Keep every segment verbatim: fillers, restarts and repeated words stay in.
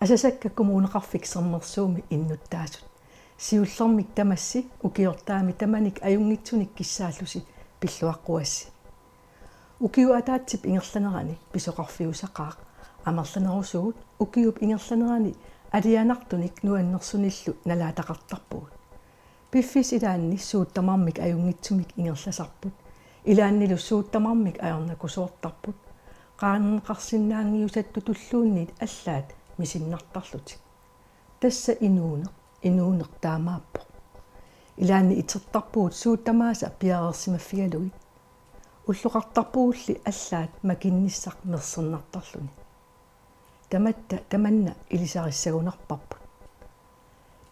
Asasakka Kommuneqarfik Sermersuumi innuttaasut. Siullermik tamassi ukiortaami tamanik ajunngitsunik kissaallusi pilluaqquassi. Ukiup ataatsip ingerlanerani pisoqarfiusaqaaq, amerlanerusugut ukiup ingerlanerani alianartunik nuannersunillu nalaataqartarpugut. Piffissap ilaanni suut tamarmik ajunngitsumik ingerlasarput. Ilaannilu suut tamarmik ajornakusoortarput. Qaangerneqarsinnaanngiusattutulluunniit allaat misinnartarlutik. Tassa inuuneq, inuuneq taamaappoq. Ilaanni itertarpugut suut tamaasa piareersimaffigalugit. Ulloqartarpugulli allaat makinnissaq mersernartarluni. Tamatta tamanna ilisarissagunarparput.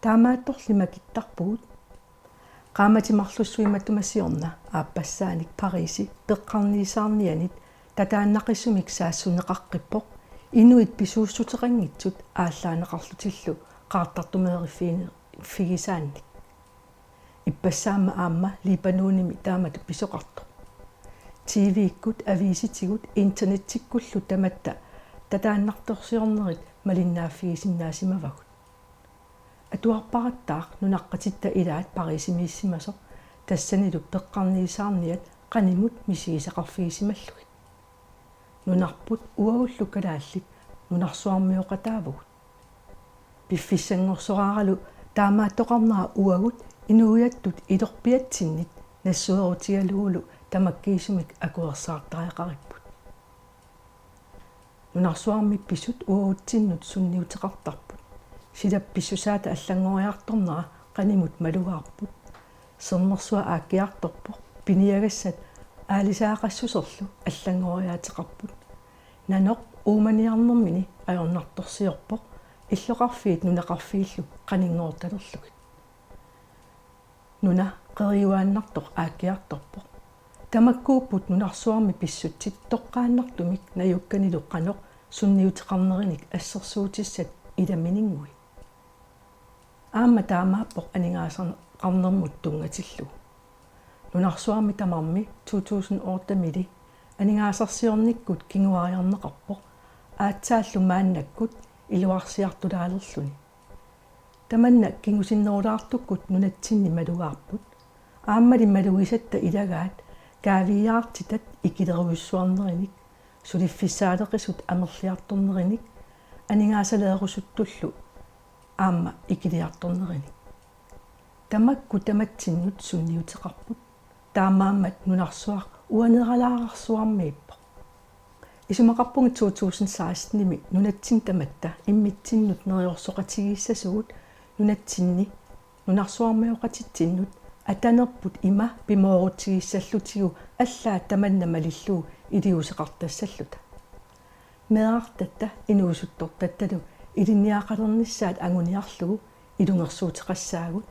Taamaattorli makittarpugut. Qaammatit marlussuit matuma siorna aappassaanik Parisi peqqarniisaarnianit tataannaqisumik saassunneqaqqippoq, inuit pisuussuteqanngitsut aallaanneqarlutillu qaartartumeeriffigisaannik. Ippassaammat aamma Libanonimi taamatut pisoqartoq. T V-kkut, aviisitigut, internettikkullu tamatta tataannartorsiornerit malinnaaffigisinnaasimavagut. Atuarparattaaq nunaqqatitta ilaat Parisimiissimasoq, tassanilu peqqarniisaarniat qanimut misigisaqarfigisimallugit. Nunarput uagullu kalaallit nunarsuarmioqataavugut. Piffissanngorsoraaralu taamaattoqarnera uagut inuiattut ilorpiatsinnit nassuerutigalugulu tamakkiisumik akuersaartariaqaripput. Nunarsuarmi pisut uagutsinnut sunniuteqartarput. Silap pissusaata allanngoriartornera qanimut malugaarput. Sermersuaq aakkiartorpoq, piniagassat aalisaaqassuserlu allanngoriaateqarput. Nanoq uumaniarnermini ajornartorsiorpoq, illoqarfiit nunaqarfiillu qaninngoortalerlugit. Nuna qeriuaannartoq aakkiartorpoq. Tamakkuupput nunarsuarmi pissutsit toqqaannartumik najukkanilu qanoq sunniuteqarnerinik assersuutissat ilamininnguit. Aamma taamaappoq aningaasaqarnermut tunngatillugu. Nunarsuarmi tamarmi to tusind otte-mili aningaasarsiornikkut kinguariarneqarpoq, aatsaallu maannakkut iluarsiartulaalerluni. Tamanna kingusinnerulaartukkut nunatsinni malugaarput. Aammali malugisatta ilagaat kaaviiaartitat ikilerujussuarnerinik, suliffissaaleqisut amerliartornerinik, aningaasaleerusuttullu aamma ikiliartornerinik. Tamakku tamatsinnut sunniuteqarput. Taamaammat nunarsuaq uaneralaararsuarmiippoq. Isumaqarpunga to tusind seksten-imi nunatsinni tamatta immitsinnut neriorsoqatigiissasugut nunatsinni nunarsuarmioqatitsinnut atanerput ima pimoorutigissallutigu allaat tamanna malillugu iliuuseqartassalluta. Meerartatta inuusuttortattalu ilinniaqalernissaat anguniarlugu ilungersuuteqassaagut.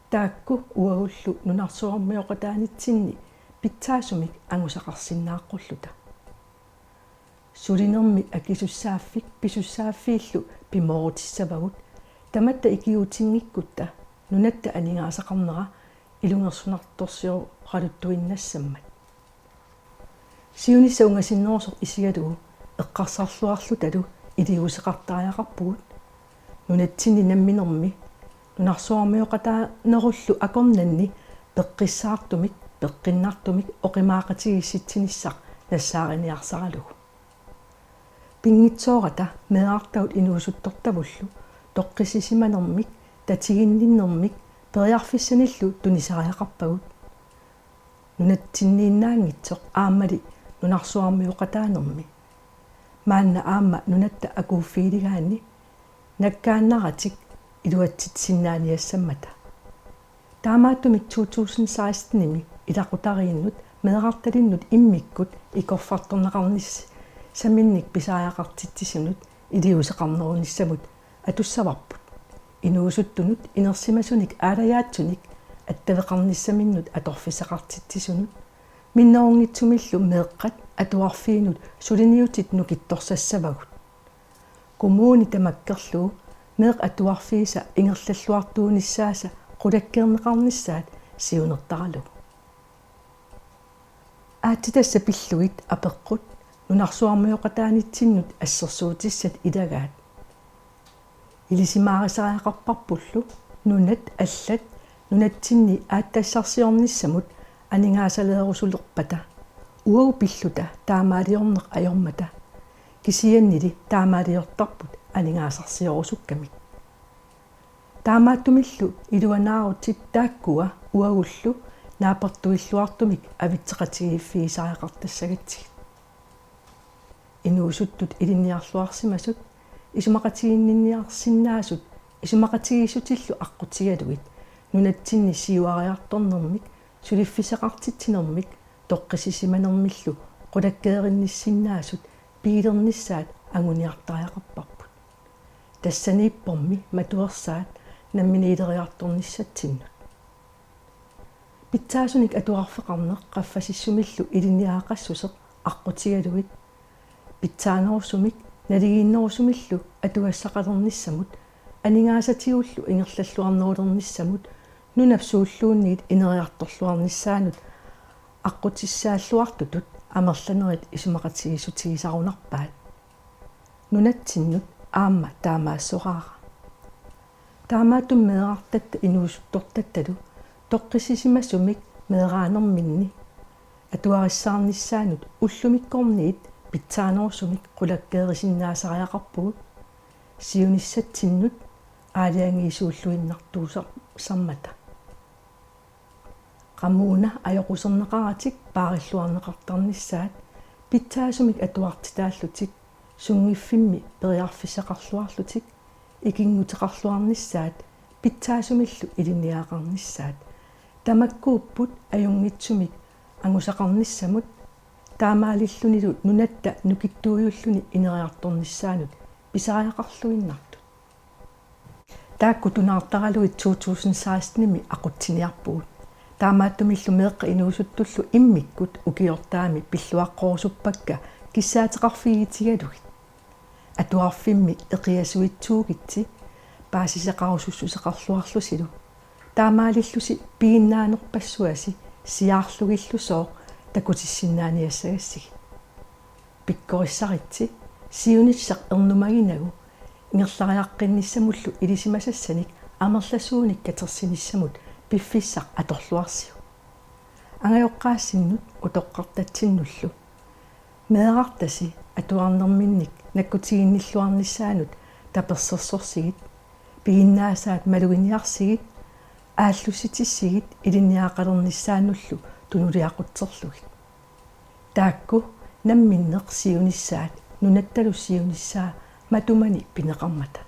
Taakku uagullu nunarsuarmioqataanitsinni pitsaasumik angusaqarsinnaaqqulluta. Sulinermi akisussaaffik pisussaaffiillu pimoorutissavagut, tamatta ikiuutinngikkuttalu nunatta aningaasaqarnera ilungersunartorsioqaluttuinnassammat. Siunissaq ungasinnerusoq isigalugu eqqarsarluarlutalu iliuuseqartariaqarpugut. Nunatsinni namminermi nunarsuarmioqataanerullu akornanni peqqissaartumik, peqqinnartumik oqimaaqatigiissitsinissaq nassaariniarsaralugu. Pinngitsoorata meerartagut inuusuttortavullu toqqissisimanermik, tatiginninnermik periarfissanillu tunisariaqarpagut. Nunatsinniinnaanngitsoq aammali nunarsuarmioqataanermi. Maanna aamma nunatta akuuffigiligaanni nakkaannaratik iluatsitsinnaaniassammata. Taamaattumik to tusind seksten-imi ilaqutariinnut meerartalinnut immikkut ikorfartorneqarnissaminnik pisariaqartitsisunut iliuuseqarnerunissamut atussavarput. Inuusuttunut inersimasunik aalajaatsunik attaveqarnissaminnut atorfissaqartitsisunut. Minnerunngitsumillu meeqqat atuarfiinut suliniutit nukittorsassavagut. Kommuni tamakkerlugu meeqqat atuarfiisa ingerlalluartuunissaasa qulakkeerneqarnissaat siunertaralugu. Aatsitassat pillugit apeqqut nunarsuarmioqataanitsinnut assersuutissat ilagaat. Ilisimaarisariaqarparpullu nunat allat nunatsinni aatsitassarsiornissamut aningaasaleerusulerpata, uagut pilluta taamaaliorneq ajormata, kisiannili taamaaliortarput aningaasarsiorusukkamik. Taamaattumillu iluanaarutsit taakkua uagullu naapertuilluartumik avitseqatigiiffigisariaqartassagatsigit. Inuusuttut ilinniarluarsimasut isumaqatiginninniarsinnaasut isumaqatigiissutillu aqqutigalugit nunatsinni siuariartornermik suliffissaqartitsinermik toqqissisimanermillu qulakkeerinnissinnaasut pigilernissaat anguniartariaqarparput. Tassaniippormi matuersaat namminiileriartornissatsinnut. Pitsaasunik atuarfeqarneq qaffasissumillu ilinniagaqassuseq aqqutigalugit pitsaanerusumik naligiinnerusumillu atugassaqalernissamut aningaasatigullu ingerlalluarnerulernissamut nunap suulluunniit ineriartorluarnissaanut aqqutissaalluartutut amerlanerit isumaqatigiissutigisarunarpaat. Nunatsinnut aamma taamaassoraara. Taamaattumik meerartatta inuusuttortattalu toqqissisimasumik meeraanerminni atugarissaarnissaanut ullumikkorniit pitsaanerusumik qulakkeerisinnaasariaqarpugut siunissatsinnut aalajangiisuulluinnartuusarmata. Qamuuna ajoquserneqaratik paarilluarneqartarnissaat pitsaasumik atuartitaallutik sunngiffimmi periarfissaqarluarlutik ikinnguteqarluarnissaat pitsaasumillu ilinniagaqarnissaat tamakkuupput ajunngitsumik angusaqarnissamut taamaalillunilu nunatta nukittuujulluni ineriartornissaanut pisariaqarluinnartut. Taakku tunaartaralugit to tusind seksten-imi aqutsiniarpugut. Taamaattumillu meeqqat inuusuttullu immikkut ukiortaami pilluaqqorusuppakka kissaateqarfigitigalugit. Atuarfimmi eqiasuitsuugitsi paasisaqarusussuseqarluarlusilu. Taamaalillusi piginnaanerpassuasi siaarlugillusooq takutissinnaaniassagassigit. Pikkorissaritsi siunissaq ernumaginagu ingerlariaqqinnissamullu ilisimasassanik amerlasuunik katersinissamut piffissaq atorluarsiuk. Angajoqqaasinnut utoqqartatsinnullu. Meerartasi atuarnerminnik nakkutiginnilluarnissaanut tapersersorsigit, piginnaasaat maluginiarsigit, aallussitissigit ilinniagaqalernissaannullu tunuliaqutserlugit. Taakku namminneq siunissaat nunattalu siunissaa matumani pineqarmata.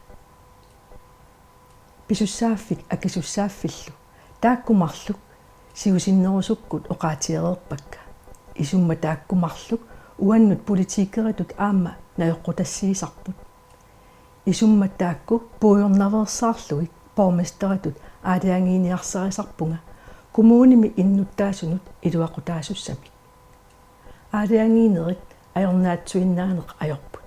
Pisussaaffik akisussaaffillu taakku marluk siusinnerusukkut oqaatigereerpakka. Isummat taakku marluk uannut politikeritut aamma najoqqutassiisarput. Isummat taakku puigornaveersaarlugit borgmesteritut aalajangiiniarsarisarpunga kommunimi innuttaasunut iluaqutaasussamik. Aalajangiinerit ajornaatsuinnaaneq ajorput.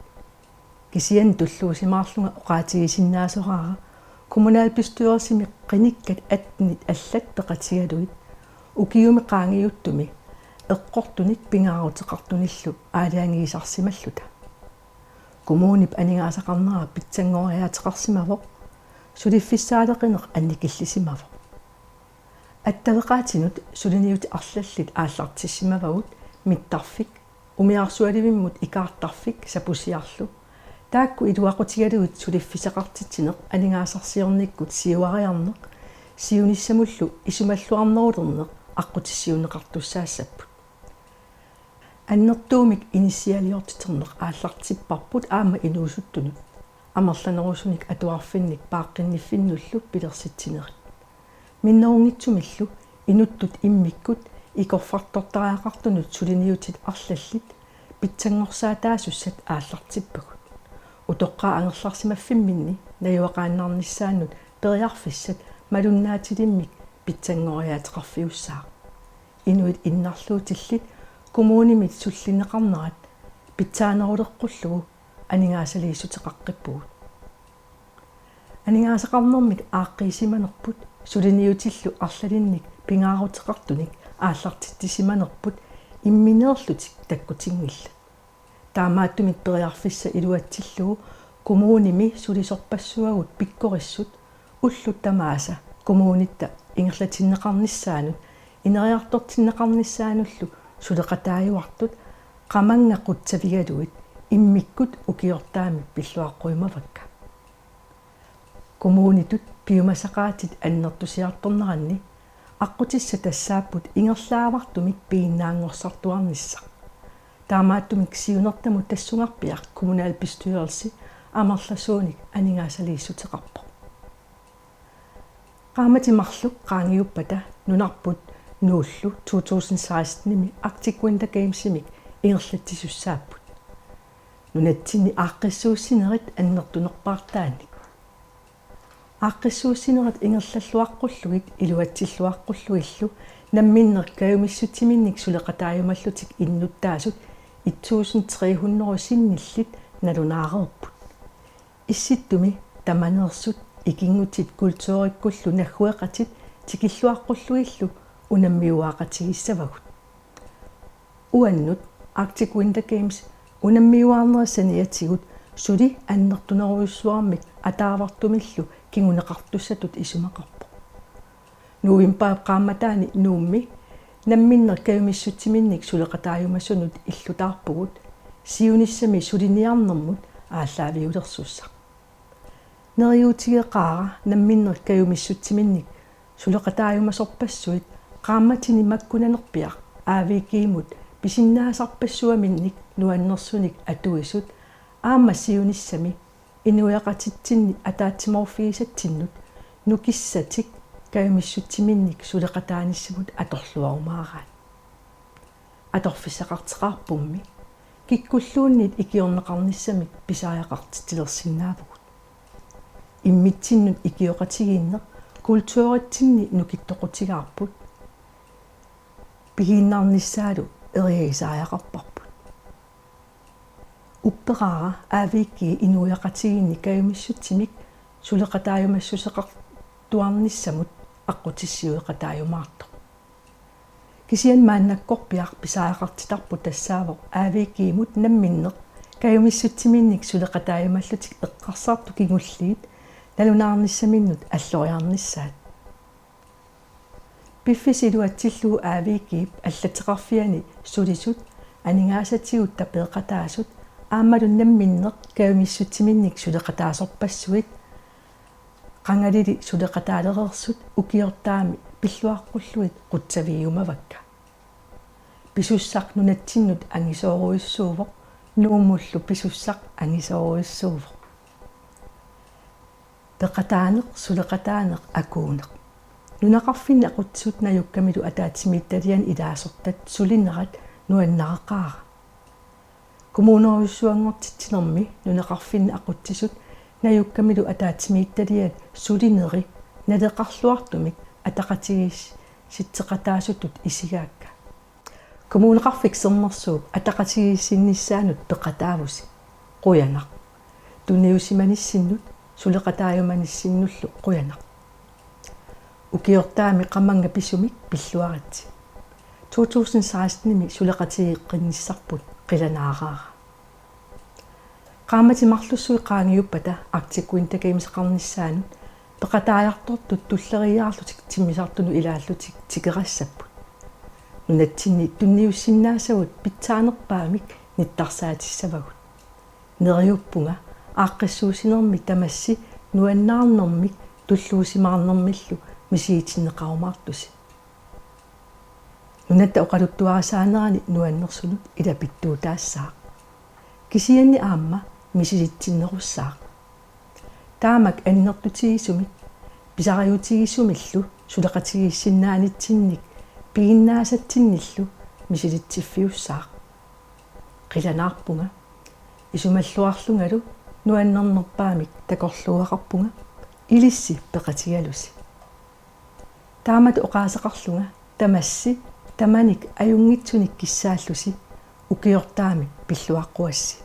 Kisianni tulluusimaarlunga oqaatigisinnaasoraara kommunalbestyrelsimi qinikkat attenit allat peqatigalugit ukiumi qaangiuttumi eqqortunik pingaaruteqartunillu aalajangiisarsimalluta. Kommunip aningaasaqarnera pitsanngoriaateqarsimavoq, suliffissaaleqineq annikillisimavoq. Attaveqaatinut suliniutit arlallit aallartissimavagut mittarfik, umiarsualivimmut ikaartarfik sapusiarlu. Taakku iluaqutigalugit suliffissaqartitsineq aningaasarsiornikkut siuariarneq siunissamullu isumalluarnerulerneq aqqutissiuunneqartussaassapput. Annertuumik inissialiortiterneq aallartipparput aamma inuusuttunut, amerlanerusunik atuarfinnik paaqqinniffinnullu pilersitsinerit. Minnerunngitsumillu inuttut immikkut ikorfartortariaqartunut suliniutit arlallit pitsanngorsaataasussat aallartippagut. Utoqqaat angerlarsimaffimminni najugaqaannarnissaannut periarfissat malunnaatilimmik pitsanngoriaateqarfiussaaq. Inuit innarluutillit kommunimit sullinneqarnerat pitsaaneruleqqullugu aningaasaliissuteqaqqippugut. Aningaasaqarnermit aaqqiisimanerput suliniutillu arlalinnik pingaaruteqartunik aallartitsisimanerput immineerlutik takkutinngillat. Taamaattumik periarfissaq iluatsillugu Kommunimi sulisorpassuagut pikkorissut ullut tamaasa kommunitta ingerlatinneqarnissaanut ineriartortinneqarnissaanullu suleqataajuartut qamannga qutsavigalugit immikkut ukiortaami pilluaqqujumavakka. Kommunitut piumasaqaatit annertusiartorneranni aqqutissat tassaapput ingerlaavartumik piginnaanngorsartuarnissaq. Taamaattumik siunertamut tassungarpiaq kommunalbestyrelsi amerlasuunik aningaasaliissuteqarpoq. Qaammatit marluk qaangiuppata nunarput Nuullu to tusind seksten-imi Arctic Winter Games-imik ingerlatsisussaapput. Nunatsinni aaqqissuussinerit annertunerpaartaannik. Aaqqissuussinerit ingerlalluaqqullugit iluatsilluaqqullugillu namminneq kajumissutsiminnik suleqataajumallutik innuttaasut et tusind tre hundrede sinnillit nalunaareerput. Issittumi tamaneersut ikinngutit kulturikkullu naggueqatit tikilluaqqullugillu unammiuaaqatigissavagut. Uannut Arctic Winter Games unammiuaarnerit saniatigut suli annertunerujussuarmik ataavartumillu kinguneqartussatut isumaqarpoq. Novembarip qaammataani Nuummi namminneq kajumissutsiminnik suleqataajumasunut illutaarpugut siunissami suliniarnermut aallaaviulersussaq. Neriuutigeqaara namminneq kajumissutsiminnik suleqataajumasorpassuit qaammatini makkunanerpiaq A V G-mut pisinnaasarpassuaminnik nuannersunik atuisut aamma siunissami inuiaqatitsinni ataatsimoorfigisatsinnut nukissatik kajumissutsiminnik suleqataanissamut atorluarumaaraat. Atorfissaqarteqarpummi kikkulluunniit ikiorneqarnissamik pisariaqartitsilersinnaavugut. Immitsinnut ikioqatigiinneq kulturitsinni nukittoqutigaarput. Pigiinnarnissaalu eriagisariaqarparput. Upperaara A V G inuiaqatigiinni kajumissutsimik suleqataajumassuseqartuarnissamut aqqutissiueqataajumaartoq. Kisianni maannakkorpiaq pisariaqartitarput tassaavoq A V G-mut namminneq kajumissutsiminnik suleqataajumallutik eqqarsartut kingulliit nalunaarnissaminnut alloriarnissaat. Piffissap iluatsillugu A V G-p allateqarfiani sulisut aningaasatigut tapeeqataasut aammalu namminneq kajumissutsiminnik suleqataasorpassuit qangalili suleqataalereersut ukiortaami pilluaqqullugit qutsavigiumavakka. Pisussaq nunatsinnut angisoorujussuuvoq, Nuummullu pisussaq angisoorujussuuvoq. Peqataaneq, suleqataaneq, akuuneq. Nunaqarfinni aqutsisut najukkamilu ataatsimiititaliani ilaasortat sulinerat nuannareqaara. Kommunerujussuanngortitsinermi nunaqarfinni aqutsisut najukkamilu ataatsimiititaliat sulineri naleqarluartumik ataqatigiissitseqataasutut isigaakka. Kommuneqarfik Sermersuup ataqatigiissinnissaanut peqataavusi. Qujanaq. Tunniusimanissinnik, suleqataajumanissinnillu qujanaq. Ukiortaami qamannga pisumik pilluaritsi. To tusind seksten-imi suleqatigeeqqinnissarput qilanaaraara. Qaammatit marlussuit qaangiuppata Arctic Winter Games-eqarnissaanut peqataajartortut tulleriiaarlutik timmisartunut ilaallutik tikerassapput. Nunatsinni tunniussinnaasagut pitsaanerpaamik nittarsaatissavarput. Neriuppunga aaqqissuussinermi tamassi nuannaarnermik tulluusimaarnermillu misigitinneqarumaartusi. Nunatta oqaluttuarisaanerani nuannersunut ilapittuutaassaaq. Kisianni aamma misilitsinnerussaaq. Taamak annertutigisumik pisariutigisumillu suleqatigiissinnaanitsinnik piginnaasatsinnillu misilitsiffiussaaq. Qilanaarpunga, isumalluarlungalu nuannernerpaamik takorluugaqarpunga, ilissi peqatigalusi. Taamatut oqaaseqarlunga tamassi tamanik ajunngitsunik kissaallusi ukiortaami pilluaqquassi.